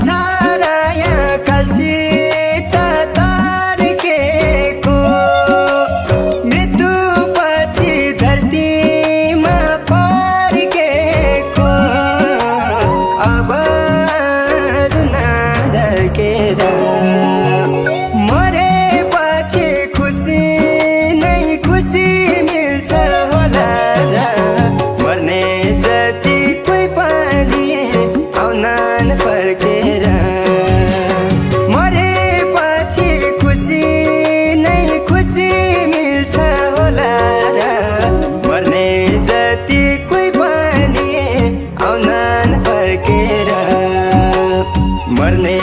छाराया कालसित तार्केको मृत्युपछि धरतीमा फर्केको अब रुना धर्केर मरेपछि खुसी नै खुसी मिल्छ होला र मर्ने जति कोही पनि आउनान् फर्केर मरेपछि खुसी नै खुसी मिल्छ होला र मर्ने जति कोही पनि आउनान् फर्केर मर्ने